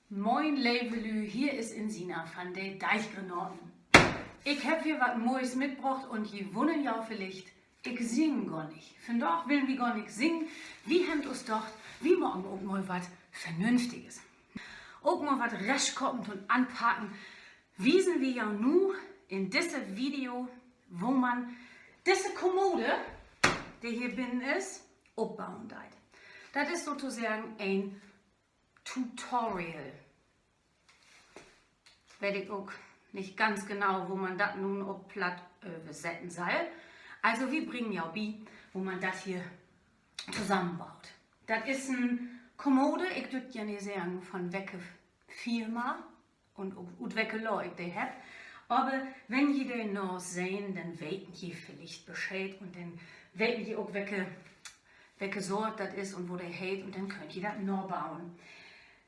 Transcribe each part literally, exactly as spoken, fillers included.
Moin, leve Lüüd, hier is Insina van de Deichgranaten. Ik hebb hier wat Moies mitbrocht un ji wunnert jo villicht, ik sing gor nich. Vandaag willen wi gor nich singen. Wi hebbt us docht, wi maken ok mal wat Vernünftiges. Ok mal wat Reschtkoppend un Anpacken. Wiesen wi jo nu in disse Video, wo man disse Kommode, de hier binnen is, opbauen deit. Dat is sotoseggen en Tutorial. Weet ik ok nich ganz genau, wo man dat nu op Platt översetten sall. Also, wi bringen jo bi, wo man dat hier tosamenbaut. Dat is en Kommode, ik dürv ja nich seggen, van wecke Firma un ok ut wecke Laad ik de hebb. Aver wenn ji de na sehn, denn weten ji villicht Bescheed un denn weten ji ok, wecke, wecke Sort dat is un wo de heet un denn köönt ji dat nabauen.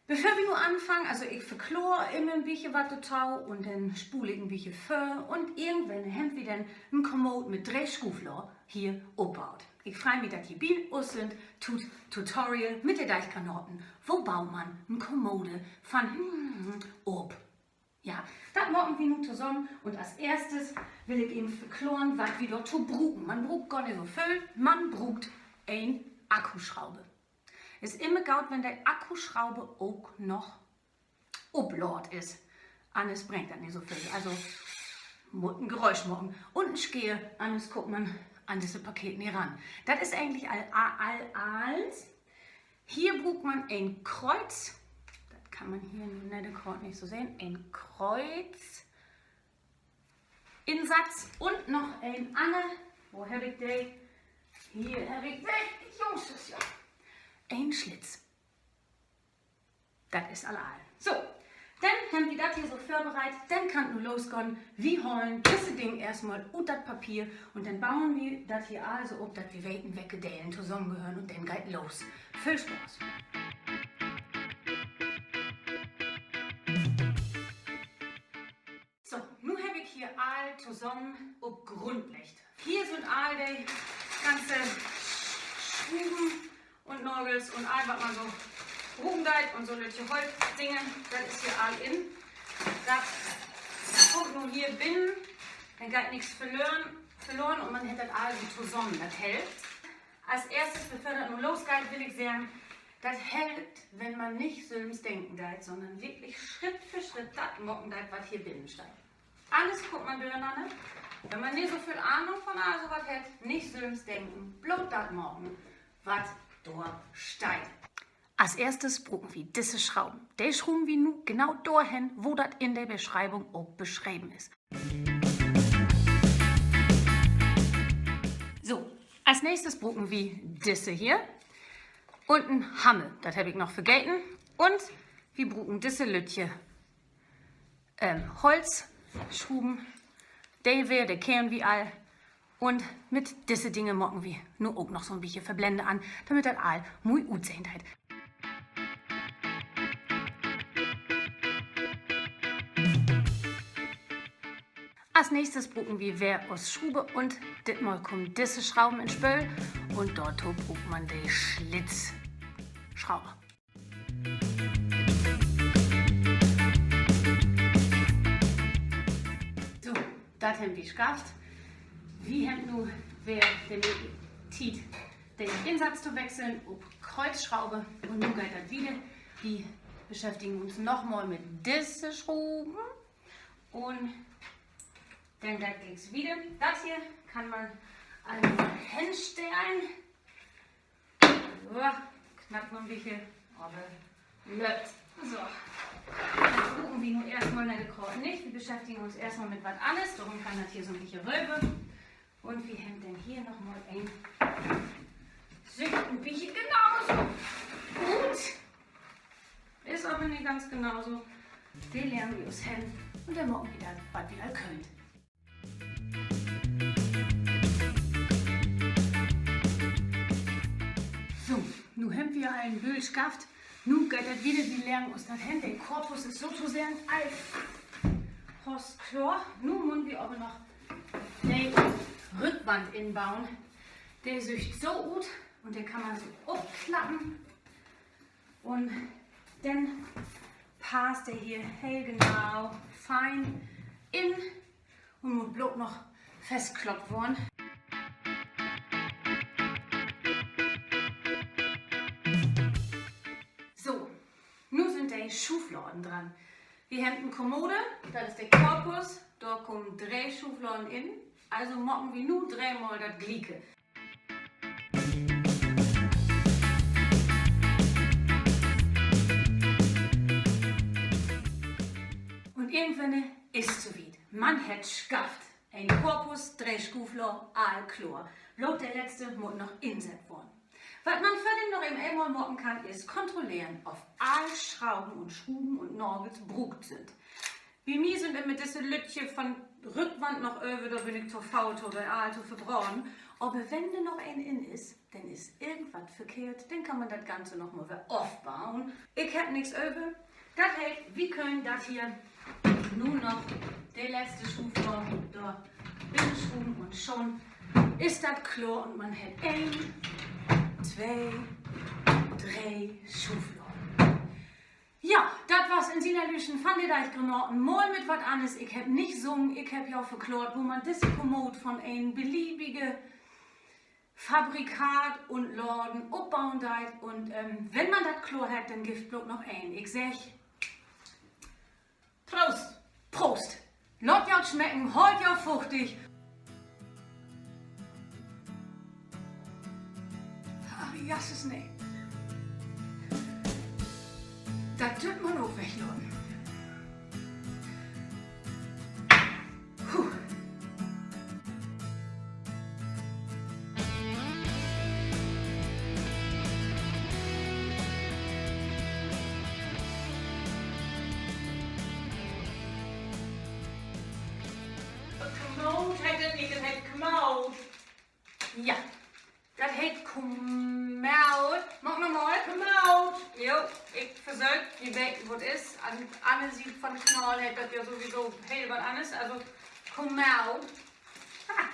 Bevör wi nu anfangen, also ik verkloor immer en bietje wat dorto un denn spuul ik en bietje vör un irgendwenn hebbt wi denn en Kommood mit dree Schuuvlaag hier opbaut. Ik frei mi, dat ji bi us sünd to't Tutorial mit de Deichgranaten. Wo baut man en Kommode van, hm, op? Ja, dat maken wi nu tosamen. Un as eerstes will ik even verkloren, wat wi dorto bruken. Man bruukt gor nich so vööl, man bruukt en Akkuschrauber. Is immer goot, wenn de Akkuschrauber ok noch oplaadt is. Anners bringt dat nich so vööl. Also, mutt en Geräusch maken. Un en Scheer, anners kummt man an disse Paketen nich ran. Dat is egentlich al, al, al allens. Hier bruukt man en Krüüz. Dat kann man hier in de Koort nich so sehn. En Krüüzinsatz un noch en anner. Wo heff ik de? Hier heff ik de. Jungs, is ja en Slitz. Dat is al all. So, denn hebbt wi dat hier so vörbereit, denn kann 't nu losgahn. Wi halen disse Ding eerstmal ut dat Papier un denn bauen wi dat hier all so op, dat wi weten, wecke Delen tosamengehören un denn geiht los. Vööl Spaaß! So, nu heff ik hier all tosamen op Grund leggt. Hier sünd all de ganze Schruven un Nagels un all, wat man so bruken deit un so lüttje Holtdinge, dat is hier all in. Dat kummt nu hier binnen, denn geiht nix verloren, verloren un man hett dat all so tosamen, dat helpt. As eerstes, bevör dat nu losgeiht, will ik seggen, dat helpt, wenn man nich sülvst denken deit, sonnern wirklich Schritt för Schritt dat maken deit, wat hier binnen steiht. Anners kummt man dörnanner, wenn man nich so veel Ahnung von all so wat hett. Nich sülvst denken, bloot dat maken, wat dor steiht. As eerstes bruken wi disse Schrauben. De schruven wi nu genau dorhen, wo dat in de Beschreibung ok beschreven is. So, as nächstes bruken wi disse hier un en Hammer. Dat heff ik noch vergeten. Un wi bruken disse lüttje, ähm, Holtschruven. De weer, de kennen wi all. Un mit disse Dinge maken wi nu ok noch so'n bietje Verblende an, dormit dat all moi utsehn deit. As nächstes bruken wi weer us Schruven un ditmal kummt disse Schrauben in't Spööl un dorto bruukt man de Slitzschrauben. So, dat hebbt wi schafft. Wi hebbt nu weer de Tiet, den Insatz to wesseln op Kreuzschraube. Un nu geiht dat wieder. Wi beschäftigen uns nochmal mit disse Schruven. Un denn geiht glieks wieder. Dat hier kann man eenfach henstellen. Uah, knackt noch en bietje, aver löppt. So. Denn bruken wi nu eerstmal, nee, de Koort nich. Wi beschäftigen uns eerstmal mit wat anners. Dorüm kann dat hier so'n bietje röver. Un wi hebbt denn hier nochmal een. Süht en bietje genauso ut. Is aver nich ganz genauso. De leggen wi us hen un denn maken wi dat, wat wi al köönt. So, nu hebbt wi al en Bült schafft. Nu geiht dat wieder, wi leggen us dat hen. De Korpus is sotoseggen al fast kloor. Nu mööt wi aver noch de Rückwand inbauen. De süht so ut un de kann man so opklappen. Un denn Passt de hier heel genau fein in un mutt bloot noch fastkloppt worrn. So, nu sünd de Schuufladen dran. Wi hebbt en Kommode, dat is de Korpus, dor kaamt dree Schuufladen in. Also maken wi nu dreemal dat Glieke. Un irgendwenn is 't so wiet. Man hett 't schafft. En Korpus, dree Schuufladen, all kloor. Bloot de letzte mutt noch insett worrn. Wat man vördem noch even eenmal maken kann, is kontrolleren, of all Schrauven un Schruven un Nagels bruukt sünd. Bi mi sünd immer disse lüttje von Rückwand noch över, dor bün ik to faul to, de all to verbraden. Aver wenn dor noch een in is, denn is irgendwat verkehrt, denn kann man dat Ganze noch mal weer ofbauen. Ik hebb nix över. Dat heet, wi köönt dat hier nu noch, de letzte Schuuflade dor rinschruven un schon is dat kloor un man hett een, twee, dree Schuufladen. Ja, dat was In siener Lüschen van de Deichgranaten, mal mit wat anners. Ik hebb nich sungen, ik hebb ja verklaart, wo man disse Kommood von en beliebige Fabrikat un Laden opbauen deit. Un, ähm, wenn man dat kloor hett, denn gifft bloot noch een. Ik segg, Proost! Proost! Laat jo 't smecken, hoolt jo fuchtig. Ach, Jasses, nee. Dat dürf man ok weglaten. Puh. Kommod heet dat nich, dat heet Kommod. Ja, dat heet Kommod. Maak nochmal. Kommod. Jo, ik versöök, ji weet, wo 't is. An de anner Siet von Kanaal heet dat ja sowieso heel wat anners. Also, Kommod. Ah,